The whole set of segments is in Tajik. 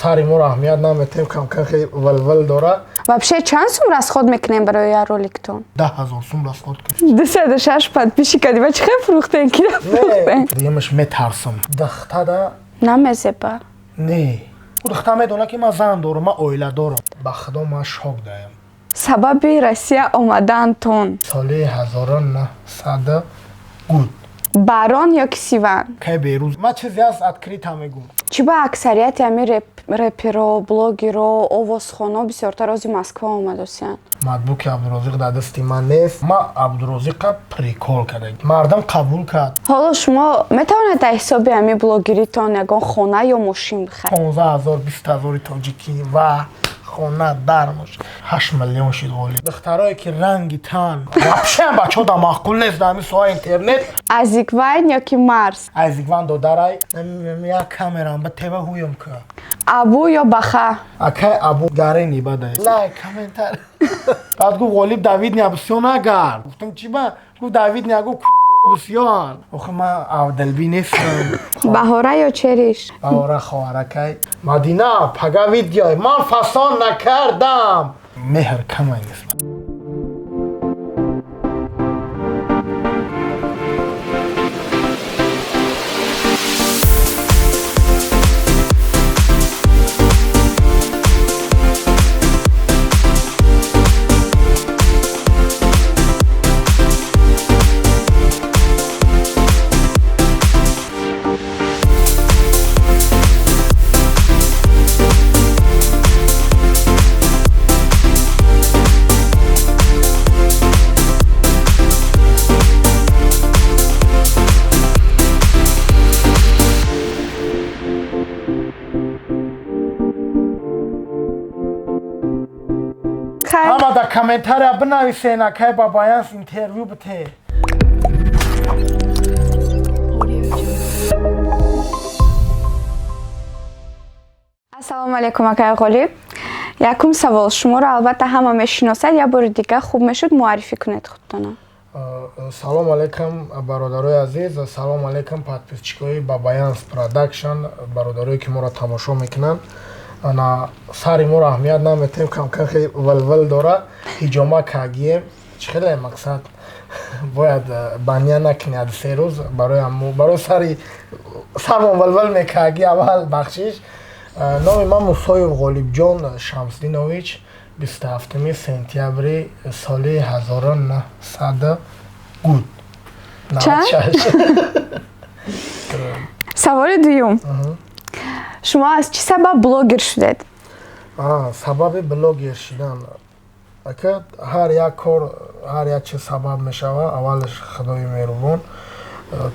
Сари моро аҳамият наметем, камкам хеле валвал дора. Вообще чанд сум расход мекунем барои як роликтон? 10 000 сум расход кунем. 206 подписчик кардӣ ва чӣ хел фурӯхтем, ки нафурӯхтем? Диюмаш метарсам. Духтада. Намезеба. Не. Ӯ духта медона, ки ман зан дорам, ман оила дорам. Ба худо, ман шок даям. Сабаби Россия омадаантон? Соли 1900 гуд. Барон ё ки Сиван? Кай берӯз. Ман чизе аст, открыто мегӯм. Чӣ ба аксарияти ҳамин реперо, блогеро, овозхоно бисёртар ози Москва омадосиянд? Макбуки Абдурозиқ дар дасти ман нест. Ман Абдурозиқа прикол карда. Мардам қабул кард. Ҳоло шумо метавонед дар ҳисоби ҳамин блогеритон ягон хона ё мошин бихаред? 15 000, 20 000-и тоҷикӣ ва хона дар мош. 8 миллион шид, ғолиб. Духтарое ки ранги тан. Вообще бачаҳо дар маъқул нест дар ҳамин соҳаи интернет. Азиквайн ё ки Марс? Айзикван додарай. Як камерам ба тева ҳуём ка. Абу ё Баха? Акай Абу гарени бадай. Лайк, комментар. Баъд гуфт: «Ғолиб, Давид не бисёр нагард». Гуфтам: «Чӣ ба?» Гуфт: «Давид не гуфт, бисёр». Охи ман авдалбӣ нестам. Баҳора ё Чериш? Баҳора хоҳаракай. Мадина, пага видео. Ман фасон накардам. Меҳр камай нест. Хай. Ҳама дар комментария бинависен: акай Бабаянс интервю бите. Ассалому алайкум, акай Ғолиб. Якум савол: шуморо албатта ҳама мешиносад, як бори дига хуб мешуд муаррифӣ кунед худтона. Салом алейкум, бародарои азиз, салом алейкум, подписчикои Бабаянс Продакшн, бародарое ки моро тамошо мекунанд. Ана сари моро аҳамият наметем, камкам хеле валвал дора, ҳиҷома кагием. Чӣ хеле мақсад бояд баня накунӣ аз 3 рӯз барои аммо барои сари сармон валвал мекаги, аввал бахшиш. Номи ман Мусоев Ғолибҷон Шамсдинович, 27 сентябри соли 1900 гуд. Чанд? 96. Саволи дуюм: шумо аз чӣ сабаб блогер шудед? Сабаби блогер шудан, ака, ҳар як кор, ҳар як чиз сабаб мешава. Аввалаш худои меҳрубон.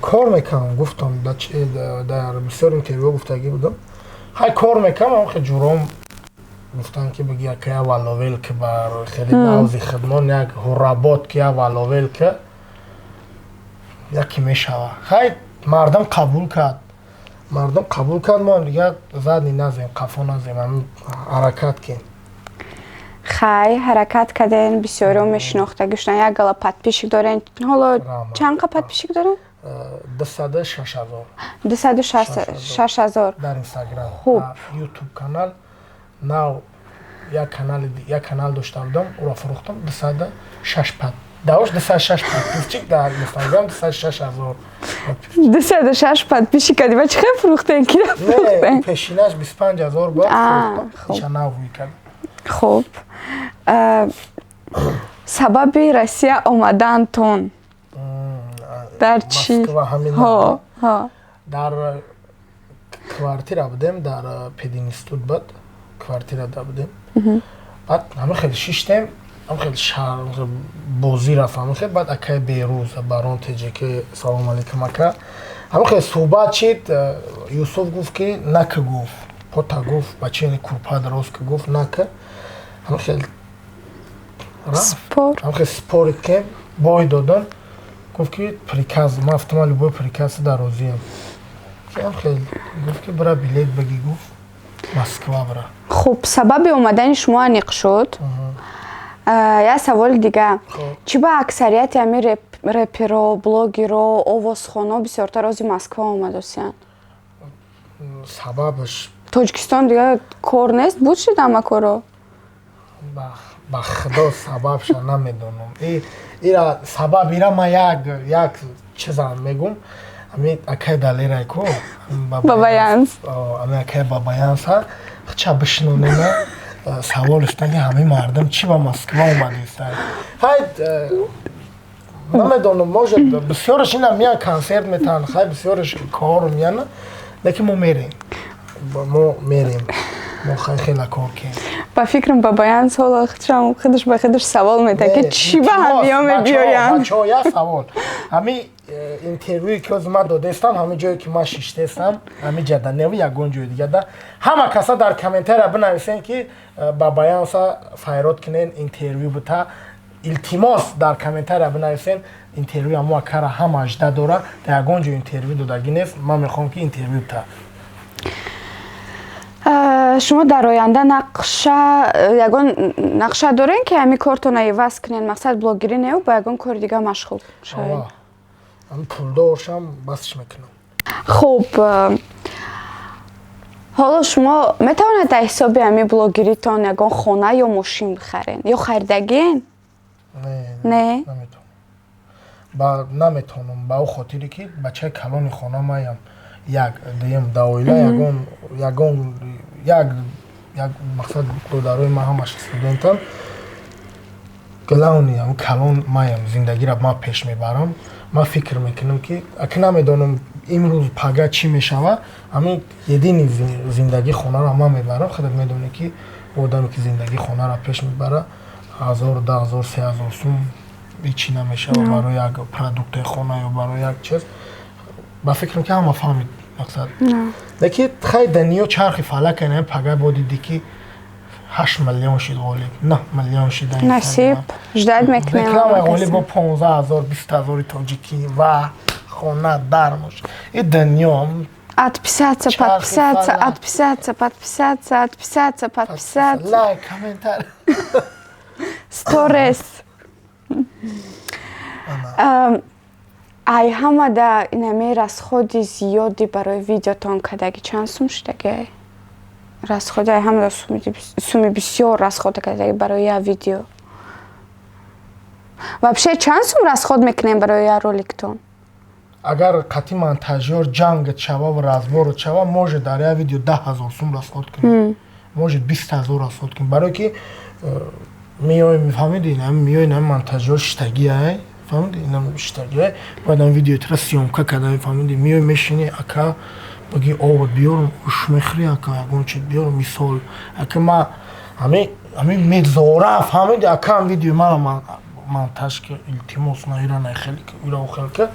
Кор мекунам, гуфтам, дар бисёр интервю гуфтагӣ будам, ҳай кор мекунам, ам хе ҷуром гуфтам, ки биги ака, як валовел ки бар хеле навзи хидмон як ҳурработ ки як валовел ки яке мешава. Хай мардам қабул кард, мардум қабул кард, мо дигар задний назем, қафо назем, ҳамин ҳаракат кем. Хай, ҳаракат карден, бисёриҳо мешинохтагӣ шудан, як гала подписчик дорен ҳоло. Раҳмат. Чанд қа подписчик дорен? 206 000. 206 000. Дар Инстаграм. Хуб. Ютуб канал нав як канали, як канал дошта будам, ӯро фурӯхтам, 206 пад давош, 206 подписчик дар Инстаграм, 206 000. 206 подписчик кардӣ ва чӣ хел фурӯхтем, ки Не, нафурӯхтем? пешинаш 25 000 буд, А, фурӯхтам. хуб. Иша нав ҳуй кардам. Хуб. Сабаби Россия омадаантон дар чӣ? Москва ҳамин. Ҳо, ҳо. Дар квартира будем, дар пединститут буд, квартира да будем. Баъд ҳама хеле шиштем, ҳама хеле шаҳр бозӣ рафт, ҳама хеле. Баъд акай Берӯз, Барон Теҷеки, салом алейкум, ака, ҳама хеле суҳбат шид. Юсуф гуфт, ки нака, гуфт, пота, гуфт, бачаи курпа дароз ки, гуфт, нака, ҳама хеле рафт. Спор. Ҳама хеле спорить кем, бой додам, гуфт, ки приказ. Ман гуфтам: «Ман любой приказ дар розиям». Ҳам хеле гуфт, ки бира, билет баги, гуфт, Москва бира. Хуб, сабаби омадани шумо аниқ шуд. Як саволи дига: чӣ ба аксарияти ҳамин реперо, блогеро, овозхоно бисёртар ози Москва омадосиянд? Сабабаш Тоҷикистон дига кор нест, буд шид ҳама коро? Ба худо, сабабша намедонам. Ира сабаб, ира ма як чизам мегум. Ами акай Далерай ку. Бабаянс. Ами акай Бабаянса хча бишнонена, савол истан, ки ҳамаи мардум чӣ ба Москва омадистан. Хай, намедонам, может, бисёраш ина миян, консерт метаҳанд, хай, бисёраш кор миян, лекин мо мерем, мо мерем, мо хай хела кор кем. Ба фикрам, Бабаянс ҳоло худшам худаш ба худаш савол метаҳад, ки чӣ ба ҳамиё мебиёянд. Бачаҳо, як савол. Ҳами интервюе ки ҳозир ман додаистам, ҳамин ҷое ки ман шиштаистам, ҳамин ҷада неви, ягон ҷои дигада, ҳама каса дар комментария бинависен, ки Бабаянса файрод кунен, интервю бита. Илтимос, дар комментария бинависен. Интервю ҳамо акара ҳама ажда дора, дар ягон ҷо интервю додагӣ нест. Ман мехоҳам, ки интервю бита. Шумо дар оянда нақша, ягон нақша дорем, ки ҳамин кортона иваз кунен, мақсад блогерӣ неу, ба ягон кори дига машғул шавед? Пулдоршам, басш мекунам. Хуб, ҳоло шумо метавонед дар ҳисоби ҳамин блогеритон ягон хона ё мошин бихарен ё харидагиен? Не. Наметавонам, ба ӯ хотире ки бачаи калони хона маям, як дуюм, да оила ягон як мақсад, додарои ман ҳамаш студентам. Главный ам калон маям, зиндагиро ман пеш мебарам. Ман фикр мекунам, ки аки намедонам имрӯз пага чӣ мешава, ҳамин едини зиндагии хонаро ман мебарам. Худат медонӣ, ки одаме ки зиндагии хонаро пеш мебара, 1000, 10 000, 3000 сум ҳечи намешава барои як продуктои хона ё барои як чиз. Ба фикрам, ки ҳама фаҳмид мақсад. Леки хай, дунё чархи фалака, не, пага бо дидӣ, ки 8 миллион шид ғолиб, 9 миллион шид. Насиб, ждать мекунем. Рекламаи ғолиб бо 15 000, 20 000-и тоҷикӣ ва хона дармош. И дунё Отписаться, подписаться, отписаться, подписаться, отписаться, подписаться. Лайк, комментарий. Сторис. Ай ҳамада инами расходи зиёди барои видеотон кардаги чанд сум шудаги? Расходи ай ҳамада суми бисёр расход кардаги барои як видео. Вообще чанд сум расход мекунем барои як роликтон? Агар қати монтажёр ҷангат шава ва разборат шава, может, дар як видео 10 000 сум расход кунем, может, 20 000 расход кунем, барое ки меои, фаҳмиди, меои, нами монтажёр шитагиай, фаҳмиди, инам шитагиай, бояд ам видеотра съёмка карда, фаҳмиди, меои, мешини, ака, баги овод биёрам, уш мехӯри, ака, ягон чи биёрам, мисол, ака, ма ҳами мезора, фаҳмиди, акам видеои мара монтаж ки, илтимос, на ира на хеле ира хеле ки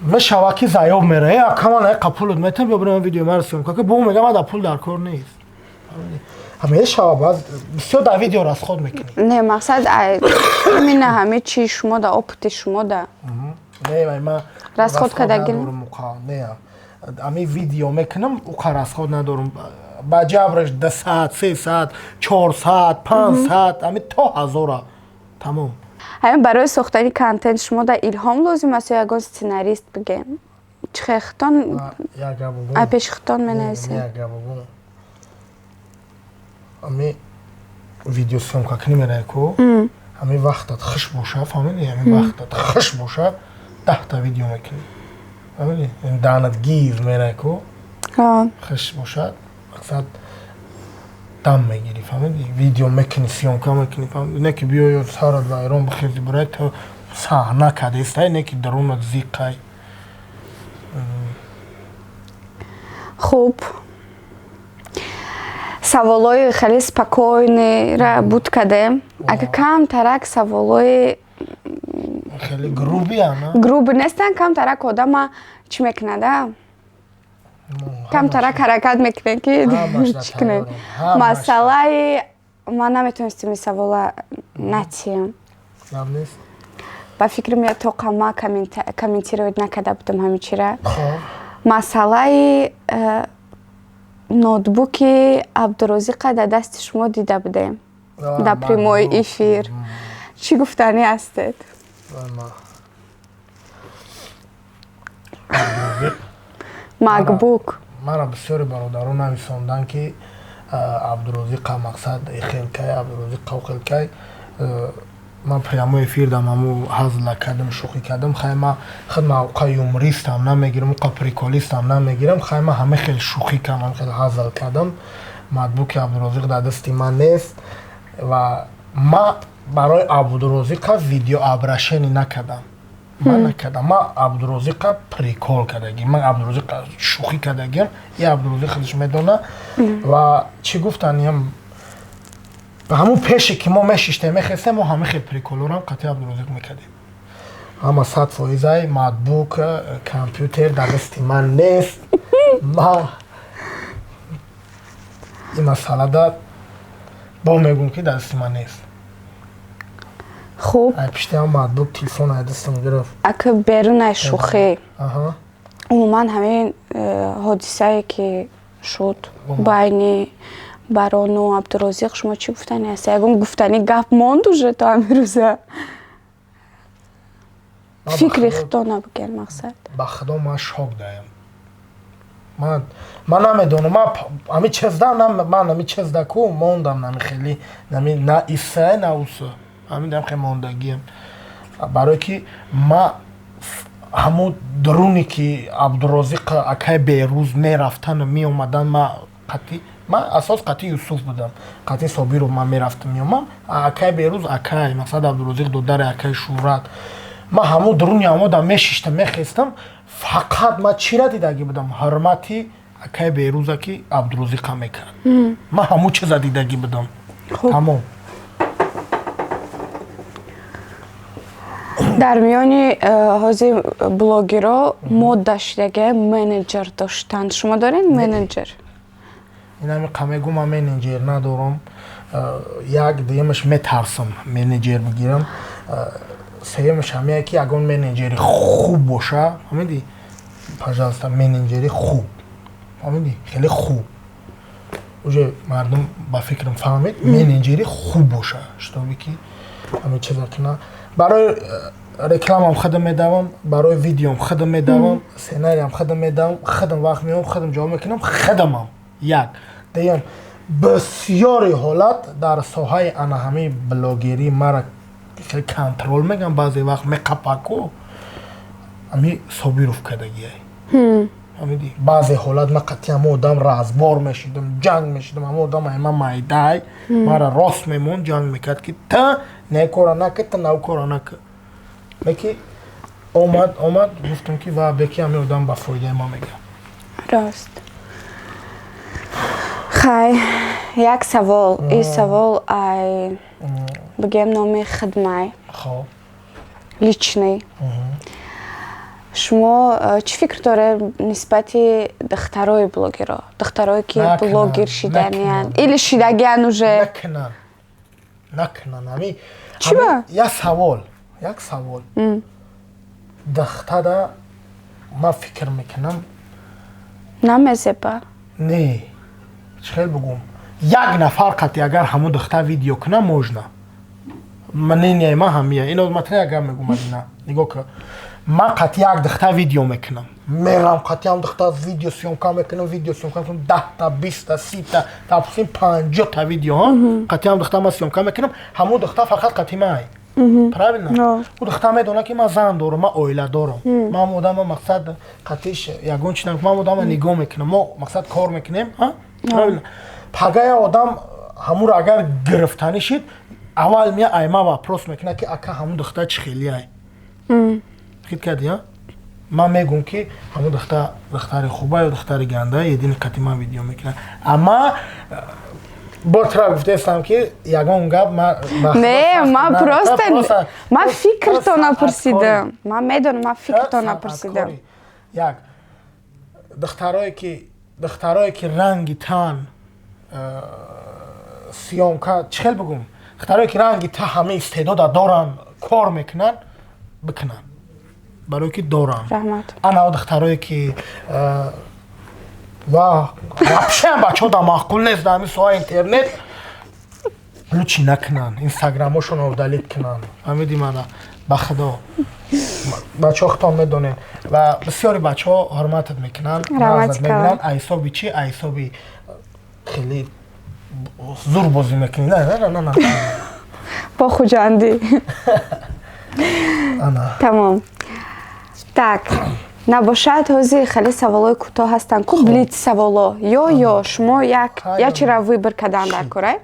мешава, ки заёб мера, э, ака, ман ақа пулот метам, биё бирам видеои мара съёмка ки, бо мега, ман да пул дар кор нест. Мешава, баъз бисёр дар видео расход мекунӣ. Не, мақсад именно ҳами чи шумо да опыти шумо да. Не, ман расход кардаги. Не, ами видео мекунам, уқа расход надорам. Ба ҷабраш 2 саат, 3 саат, 4 саат, 5 саат, ами то ҳазора, тамом. Ҳамин барои сохтани контент шумо да илҳом лозим аст ё ягон сценарист бигем? Чӣ хел хитон ай пеши хитон менависед? Ами видеосъёмка кунӣ, мерай ку, ҳами вақтат хуш боша, фаҳмиди, ҳами вақтат хуш боша, 10-та видео мекунӣ, фаҳмиди, даҳнат гир мерай ку, хуш бошад, мақсад дам мегирӣ, фаҳмиди, видео мекунӣ, съёмка мекунӣ, фаҳмиди, не ки биёё сарат вайрон, бихези, бирай, то саҳна кадестай, не ки дарунат зиқай. Хуб, саволҳои хеле спокойныйра буд кардем. Агар камтарак саволҳои хеле грубый ана. Грубый нестанд, камтарак одама чӣ мекунада, камтарак ҳаракат мекунем, ки чӣ кунем. Масъалаи ман наметонистем ин савола натиҳам. Ба фикри меяд, тоқа ма комментировать накарда будам ҳамин чира. Масъалаи ноутбуки Абдурозиқа дар дасти шумо дида будем дар прямой эфир. Чӣ гуфтанӣ ҳастед? Макбук. Мара бисёри бародарон нависонданд, ки Абдурозиқа мақсад хелкай, Абдурозиқа хелкай. Ман прямой эфир дам ҳаму ҳазла кардам, шӯхӣ кардам. Хай, ма худ мавқеъ юмористам намегирам, уқа приколистам намегирам. Хай, ма ҳама хел шӯхӣ кардам, хел ҳазл кардам. Ноутбуки Абдурозиқ дар дасти ман нест ва ма барои Абдурозиқа видеообращение накардам. Ман накардам, ма Абдурозиқа прикол кардагим, ман Абдурозиқа шӯхӣ кардагим. И Абдурозиқ худаш медона. Ва чӣ гуфтаниям, ҳамун пеше ки мо мешиштем, мехестем, мо ҳама хел приколорам қатъи Абдурозиқ мекардем. Ҳама 100%-ай ноутбук, компютер дар дасти ман нест. Ма ин масъалада бо мегӯм, ки дар дасти ман нест. Хуб. Ай пишти ҳам ноутбук, телефон ай дастам гирифт. Ака, берунай шӯхӣ, умуман ҳамин ҳодисае ки шуд байни Барону Абдурозиқ, шумо чӣ гуфтани ҳаст? Ягон гуфтани гап монд уже то ҳамин рӯза? Фикри худтона бигӯен, мақсад. Ба худо, ман шок даям. Ман намедонам, ман ҳами чизда, ман ҳами чизда ку мондам, нами хеле нами на иса, на уса, ҳамин дам хеле мондагиам, барое ки ма ҳамун дуруне ки Абдурозиқ, акай Берӯз мерафтану меомадан, ма қатъи ман асос қатъи Юсуф будам, қатъи Собиров ман мерафтам, меомам. Акай Берӯз, акай мақсад Абдурозиқ, додари акай Шӯҳрат. Ман ҳамун дуруни ҳамодам мешиштам, мехестам, фақат ман чира дидагӣ будам? Ҳурмати акай Берӯза, ки Абдурозиқа мекард. Ман ҳамун чиза дидагӣ будам, тамом. Дар миёни ҳозир блогеро модда шудага менеҷер доштан. Шумо доред менеҷер? Инами қамегу, ман менеҷер надорам. Як, дуюмаш, метарсам менеҷер бигирам. Сеюмаш, ҳамее ки ягон менеҷери хуб боша, фаҳмидӣ? Пожалуйста, менеҷери хуб, фаҳмидӣ, хеле хуб. Уже мардум ба фикрам фаҳмид, менеҷери хуб боша, чтобы ки ҳамин чиза куна. Барои рекламам худам медавам, барои видеом худам медавам, сценариям худам медавам, худам вақт меём, худам ҷавоб мекунам, худамам. Як, дуюм, бисёри ҳолат дар соҳаи ана ҳамаи блогерӣ мара хеле контроль мегам, баъзе вақт меқапаку ами Собиров кардагиай, фаҳмидӣ? Баъзе ҳолат ма қатъи ҳама одам разбор мешидам, ҷанг мешидам. Ҳама одам ай ман майдай, мара рост мемонд, ҷанг мекард, ки та не кора накар, та нав кора накар. Леки омад, омад, гуфтам, ки ва беки ҳами одам ба фоидаи ма мегӯяд. Рост. Хай, як савол. Ин савол ай бигӯем номи хидмай. Хоб. Личный. Шумо чӣ фикр доред нисбати духтарои блогеро, духтарое ки блогер шиданиянд или шидагиянд уже? Накунанд, накунанд ами. Чиба? Як савол, як савол. Духтара ман фикр мекунам Намезеба. Не, чӣ хел бигӯм, як нафар қатъи агар ҳамун духтар видео кунам, можно. Мнение ман ҳамия ино. Матна агар мегӯм, Мадина, нигоҳ кун, ман қатъи як духтар видео мекунам, мерам қатъи ҳам духтар видео съёмка мекунам, видео съёмка мекунам, 10-та, 20-та, 30-та, допустим, 50-та видео қатъи ҳам духтар ман съёмка мекунам. Ҳамун духтар фақат қатъи май, правильно? Ӯ духтар медонад, ки ман зан дорам, ман оила дорам. Ман одама мақсад қатъиш ягон чи, ман одама нигоҳ мекунам, мо мақсад кор мекунем, правильно? Пагая одам ҳамуро агар гирифтанӣ шид, аввал мия айма вопрос мекунад, ки ака, ҳамун духтар чӣ хелиай? Хит кардӣ? Ман мегӯм, ки ҳамун духтар духтари хуба ё духтари ганда, едини қати ман видео мекунад. Амма бор тра гуфтаестам, ки ягон гап. Не, ман просто ман фикрто напурсидам. Ман медонам, ман фикрто напурсидам. Як, духтарое ки ранги тан съёмка, чӣ хел бигӯм, духтарое ки ранги та ҳама истеъдода доранд, кор мекунанд, бикунанд, барое ки доранд. Раҳмат. Ана духтарое ки ва вообще бачаҳо да маъқул нест дар ҳамин соҳаи интернет, лучше накунанд, инстаграмошонро удалить кунанд, фаҳмиди мана? Ба худо, бачаҳо, худтон медонед, ва бисёри бачаҳо ҳурматат мекунанд, мебинанд. Айсоби чӣ? Айсоби хеле зур бозӣ мекунӣ. На, на, на. Бо Хуҷандӣ тамом. Так, набошад, ҳозир хеле саволҳои кӯтоҳ ҳастанд ку, блиц саволо. Ё шумо як чиро выбор кардан дар кора: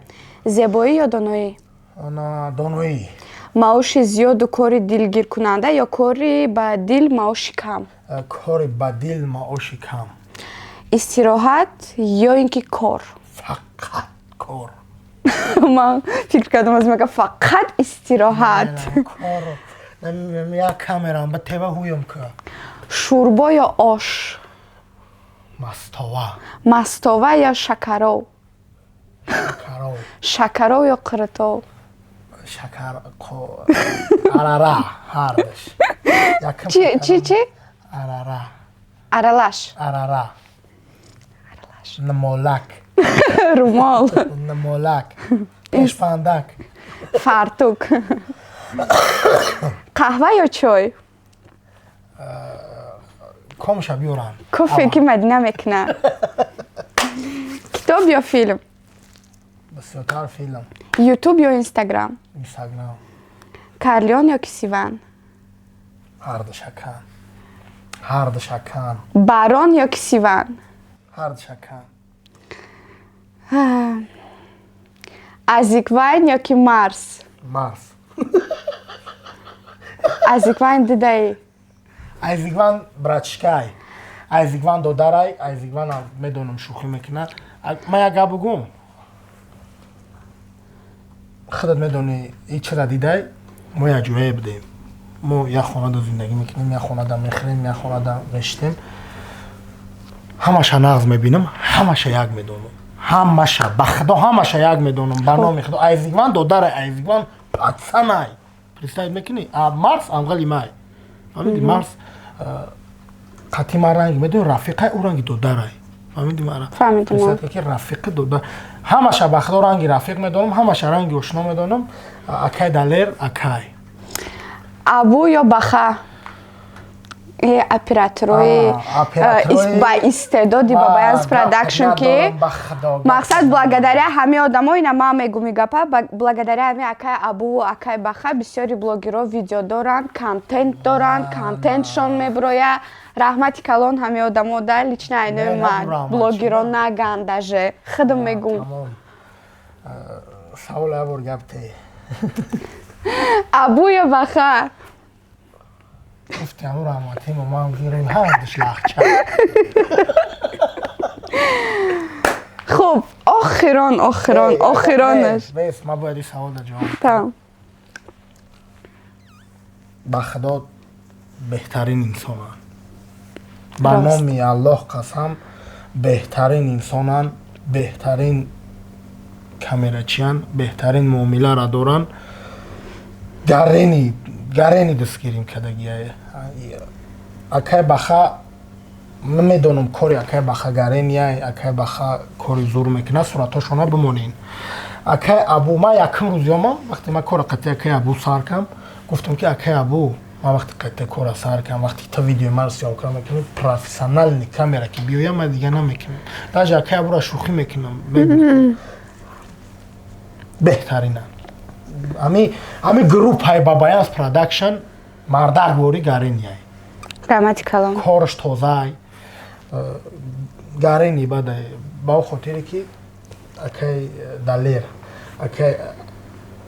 зебоӣ ё доноӣ? Доноӣ. Маоши зиёду кори дилгиркунанда ё кори ба дил, маоши кам? Кори ба дил, маоши кам. Истироҳат ё ин ки кор? Фақат кор. Ман фикр кардам, аз мега фақат истироҳат. Як камерам ба тева ҳуём ка. Шӯрбо ё ош? Мастова. Мастова ё шакаров? Шакаров. Шакаров ё қиритов? Шакар, арара, ҳардаш. Чи, чи, чи? Арара. Аралаш. Арара, намолак. Румол. Намолак, пешпандак. Фартук. Қаҳва ё чой? Комша биёрам. Кофе ки Мадина мекунад. Китоб ё филм? Бисёртар филм. Ютуб ё Инстаграм? Инстаграм. Карлион ё Кисиван? Ҳардушакан, ҳардушакан. Барон ё Кисиван? Ҳардушакан. Азиквайн ё ки Марс? Марс. Азиквайн дидаӣ? Айзикван братишкай, Айзикван додарай. Айзикван медонам, шӯхӣ мекунад. Ман як гап бугум: худат медонӣ, и чира дидай. Мо якҷояе будем, мо як хонада зиндагӣ мекунем, як хонада мехӯрем, як хонада мешитем. Ҳамаша нағз мебинам, ҳамаша як медонам, ҳамаша, ба худо, ҳамаша як медонам, ба номи худо. Айзикван додарай, Айзикван пацанай, представить мекунӣ? А Марс амғали май, фаҳмиди? Марс қатъи ман ранги медони, рафиқай, ӯ ранги додарай, фаҳмиди мара? Ки рафиқи дода, ҳамаша, ба худо, ранги рафиқ медонам, ҳамаша ранги ошно медонам. Акай Далер, акай. Абу ё Баха, операторои ба истеъдоди Бабаянс Продакшн, ки мақсад, благодаря ҳамаи одамо, ина ман мегум гапа, благодаря ҳамаи акай Абуву акай Баха бисёри блогерҳо видео доранд, контент доранд, контентшон мебироя. Раҳмати калон ҳамаи одамо да. Лично айнои ман блогерро наган, даже худам мегум. Савол ябор гапте. Абу ё Баха? Гуфти ҳамун раҳматимо, ман гирем, ҳардуш лахча. Хуб, охирон, охирон, охиронаш. Бес, ман бояд ин саволда ҷавоб. Тамом. Ба худо, беҳтарин инсонанд, ба номи Аллоҳ қасам, беҳтарин инсонанд, беҳтарин камерачиянд, беҳтарин муомиларо доранд. Гарени, гарени дастгирим кардагия акай Баха. Намедонам, кори акай Баха гарения, акай Баха кори зур мекунад, суратҳошона бимонен. Акай Абу, ман якум рӯз ёмам, вақте ман кора қатъи акай Абу сар кам, гуфтам, ки акай Абу, ман вақте қатъи кора сар кам, вақте та видеои маро съёмка мекунам, профессиональный камера ки биёям, ман дига намекунам. Даже акай Абура шӯхӣ мекунам. Беҳтаринанд ами группаи Бабаянс Продакшн, мардак вори гаренияй. Раҳмати калон. Корш тозай, гарени бадай, ба он хотире ки акай Далер, акай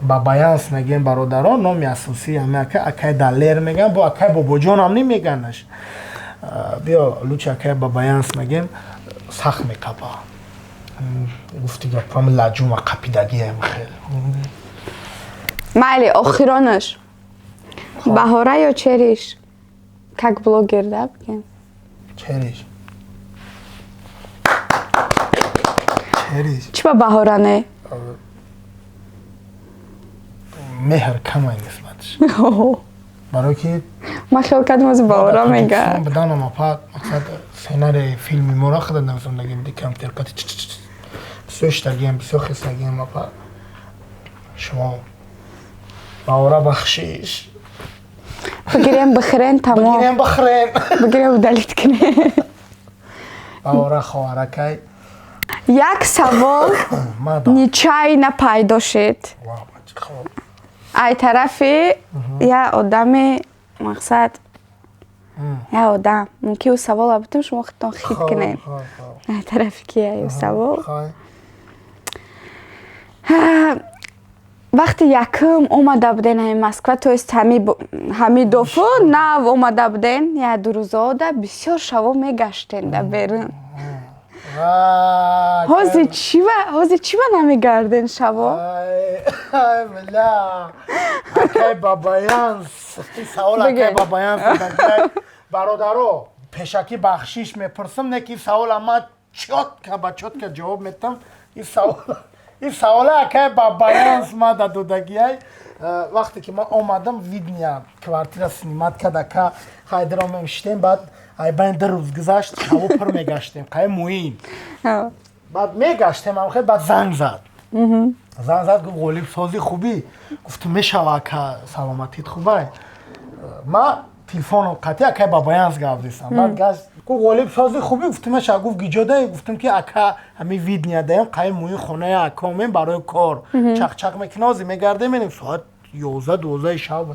Бабаянс мегӯем, бародарон, номи асосии ами акай, акай Далер мегӯям, бо акай Бобоҷонам немеганаш, биё лучше акай Бабаянс мегӯем. Сахт мекапа, гуфти гапам, лаҷума қапидагиам хел. Майли, охиронаш: Баҳора ё Чериш, как блогер да бигем? Чериш, Чериш. Чӣ ба Баҳора не? Меҳр камай нисбатш, барое ки Ман хиёл кардам, аз Баҳора мега. Биданам, апа, мақсад, сценарии филми моро худа нависондагим, ди компютер қати бисёр шитагиам, бисёр хисагиам. Апа, шумо, Баҳора, бахшиш. Бигирем, бихӯрен, тамом. Бигирем, бихӯрен. Бигирем, удалить кунем. Баора, хоҳаракай. Як савол нечаянно пайдо шид ай тарафи я одами, мақсад, я одам. Мумкин ӯ савола бутун шумо худтон хит кунед. Ай тарафи ки аю савол? Вақти якум омада буден ҳами Москва, то есть ҳами дофу нав омада буден, я 2 рӯзода бисёр шаво мегаштен да берун. Ҳозир чива намегарден шаво? Акай Бабаянс, савол, акай Бабаянс. Бародаро, пешакӣ бахшиш мепурсам, не ки савола ма чётко ба чётко ҷавоб метам. Ин савола акай Бабаянс ма да додагиай. Вақте ки ман омадам Видния, квартира снимать кадака, хайдро мемшитем. Баъд айбайн 2 рӯз гузашт, шаво пур мегаштем қай муин. Баъд мегаштем амхе, баъд занг зад, гуфт: «Ғолиб, сози, хубӣ?» Гуфтум: «Мешава, ака, саломатит хубай?» Ма телефоно қатъи акай Бабаянс гап зистам. Баъд гашт, гуфт: «Ғолиб, сози, хубӣ?» Гуфтум: «Мешава». Гуфт: «Гиҷодаи?» Гуфтум ки ака, ҳами Видния даем, қай муин, хонаи акомем, барои кор чақчақ мекунем, ҳозир мегардем, мерем. Соат 11-12 шаб.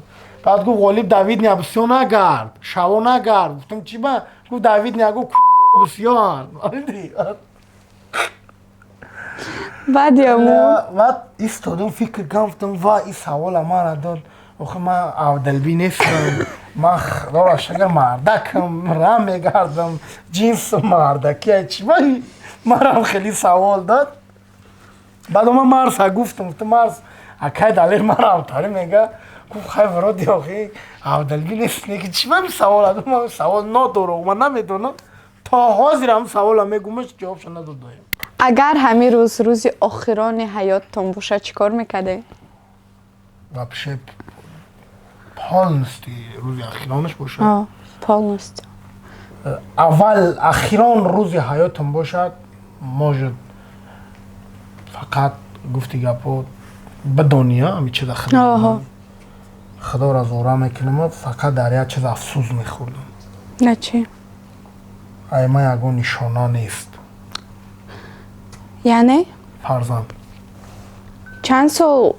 Баъд гуфт: «Ғолиб, да Видния бисёр нагард, шаво нагард». Гуфтум: «Чӣ ба?» Гуфт: «Да Видния, гуфт, бисёранд». Баъд яму? Баъд истодум, фикр кардам, гуфтум: «Ва, ин савола мара дод. Охи ман авдалбӣ нестам, ман, худоро шукр, мардакам, рам мегардам, ҷинсу мардакия, чӣ ба марам хеле савол дод?» Баъд ман Марса гуфтум, гуфтум: «Марс, акай Далер марам тари мега». Гуфт: «Хай, вроде охи авдалбӣ нест, неки чӣ ба савола дод? Савол нодору ман намедонам». То ҳозир ҳам савола мегумаш, ҷавобша надодаем. Агар ҳамин рӯз рӯзи охирони ҳаёттон бошад, чӣ кор мекардед? Вообще полностью рӯзи охиронаш бошад? Полностью. Аввал охирон рӯзи ҳаётам бошад, может, фақат гуфти гапо бидония ами чиза, худоро зора мекунам, фақат дар як чиз афсӯс мехӯрдам. На чӣ? Ай ман ягон нишона нест. Яъне? Фарзанд. Чанд сол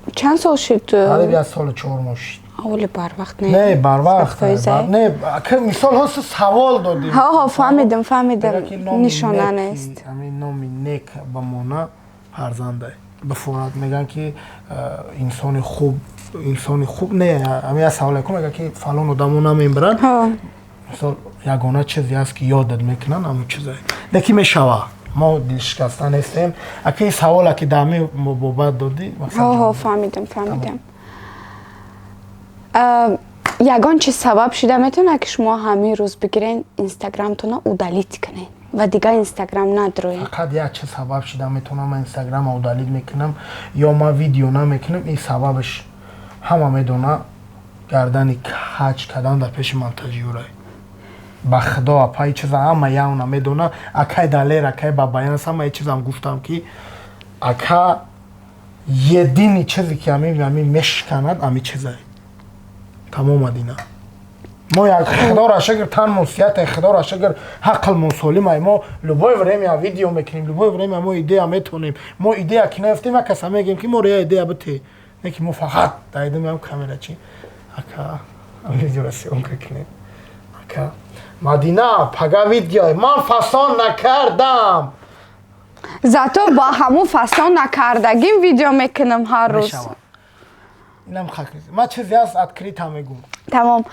шуд? Қариб як солу 4 моҳ шуд. Оли, барвақт не? Не, барвақт не. Мисол, ҳоси савол додем. Ҳо, фаҳмидам, нишона нест. Ҳамин номи нек ба мона фарзандай бифорад. Мегӯянд ки инсони хуб, инсони хуб не, ҳамин як саволе кун, мегӯяд ки фалон одамо намемиранд. Мисол, ягона чизе аст ки ёдат мекунанд, ҳамон чизае лекин мешава. Мо дилшикаста нестем. Ака, ин савола ки даҳми мубобат додӣ. Ҳо, фаҳмидам. Ягон чиз сабаб шида метавонад, ки шумо ҳамин рӯз бигирен, инстаграмтона удалить кунед ва дигар инстаграм надроед? Фақат як чиз сабаб шида метавонам: ман инстаграма удалить мекунам ё ман видео намекунам. Ин сабабаш ҳама медона: гардани каҷ кардан дар пеши монтажёрай. Ба худо, апа, ин чиза ҳама явна медона. Акай Далер, акай Бабаянс, ҳама ин чизам гуфтам ки ака, едини чизе ки ҳамин мешиканад, ҳамин чизае. Тамом адина. Мо як, худоро шукр, танмон сиҳате, худоро шукр, ҳақлмон солимай. Мо любое время видео мекунем, любое время мо идея метонем. Мо идея ки наёфтем, як каса мегем ки моро я идея бите, не ки мо фақат даидем ям камерачи: «Ака, видеора съёмка кунем, ака Мадина, пага видео, ман фасон накардам». Зато ба ҳамун фасон накардагим видео мекунам ҳар рӯз. Инам хак нест. Ман чизе аст, открыто мегум. Тамом.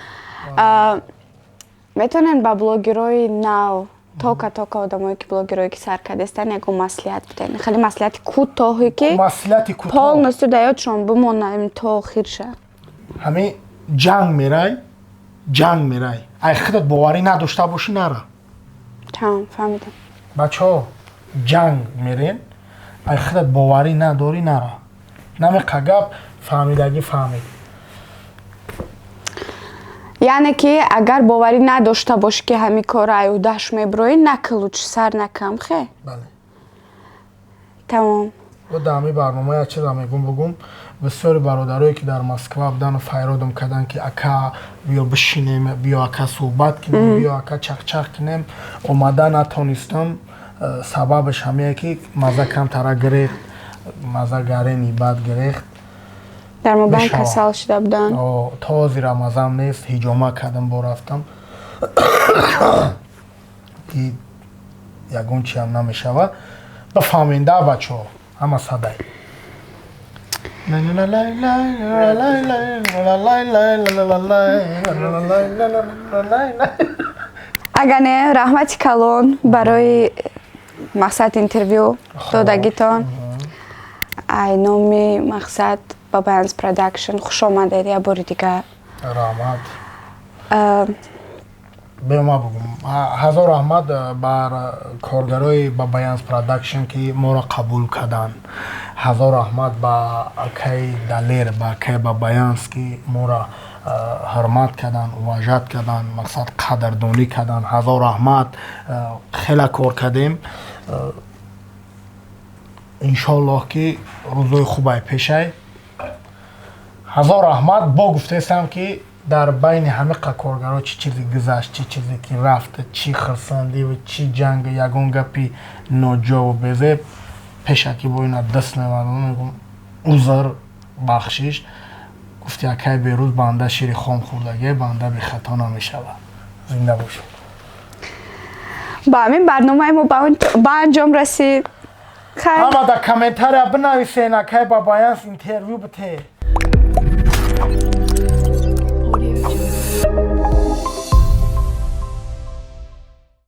Метавонед ба блогерои нав, тока одамое ки блогерое ки сар кардастан, ягон маслиҳат биден, хеле маслиҳати кӯтоҳе ки маслиҳати кӯтоҳ полностью да ёдшон бимонад то охирша. Ҳамин ҷанг мерай, ҷанг мерай, ай худат боварӣ надошта бошӣ, нара. Тамом, фаҳмидам. Бачаҳо, ҷанг мерен, ай худат боварӣ надорӣ, нара. Намеқа гап фаҳмидагӣ фаҳмид. Яъне ки агар боварӣ надошта бошӣ, ки ҳамин кора аюдаш мебироӣ, нака, лучше сар накам хе. Бале. Тамом. Бо дар ҳамин барнома як чиза мегум, бугум. Бисёри бародарое, ки дар Москва будану файродам карданд, ки ака, биё бишинем, биё, ака, суҳбат кунем, биё, ака, чақчақ кунем, омада натонистам. Сабабаш ҳамее, ки маза камтара гирехт, маза гарени бад гирехт. Дар мобайн касал шуда буданд. То ҳозира мазам нест, ҳиҷома кардам, бо рафтам, ки ягон чиам намешавад. Бафаҳменда, бачаҳо, ҳама садай. Агар не, раҳмати калон барои мақсад интервю додагитон. Ай номи мақсад Бабаянс Продакшн хуш омадед як бори дигар. Раҳмат. Бема бугум, ҳазор раҳмат бар коргарои Бабаянс Продакшн, ки моро қабул карданд. Ҳазор раҳмат ба акаи Далер, ба акаи Бабаянс, ки моро ҳурмат карданд, уважать карданд, мақсад қадрдонӣ карданд. Ҳазор раҳмат. Хеле кор кардем. Иншоаллоҳ, ки рӯзои хубай пешай. Ҳазор раҳмат. Бо гуфтаистам, ки дар байни ҳамиқа коргаро чӣ чизе гузашт, чӣ чизе ки рафт, чӣ хирсандиву чӣ ҷанг, ягон гапи ноҷову безеб, пешакӣ бо ина даст мебандам, мегум узр, бахшиш. Гуфти акай Берӯз, банда шири хом хӯрдагӣ, банда бехато намешавад. Зинда бошед. Ба ҳамин барномаи мо ба анҷом расид. Ҳама дар комментария бинависен: акай Бабаянс интервю бите.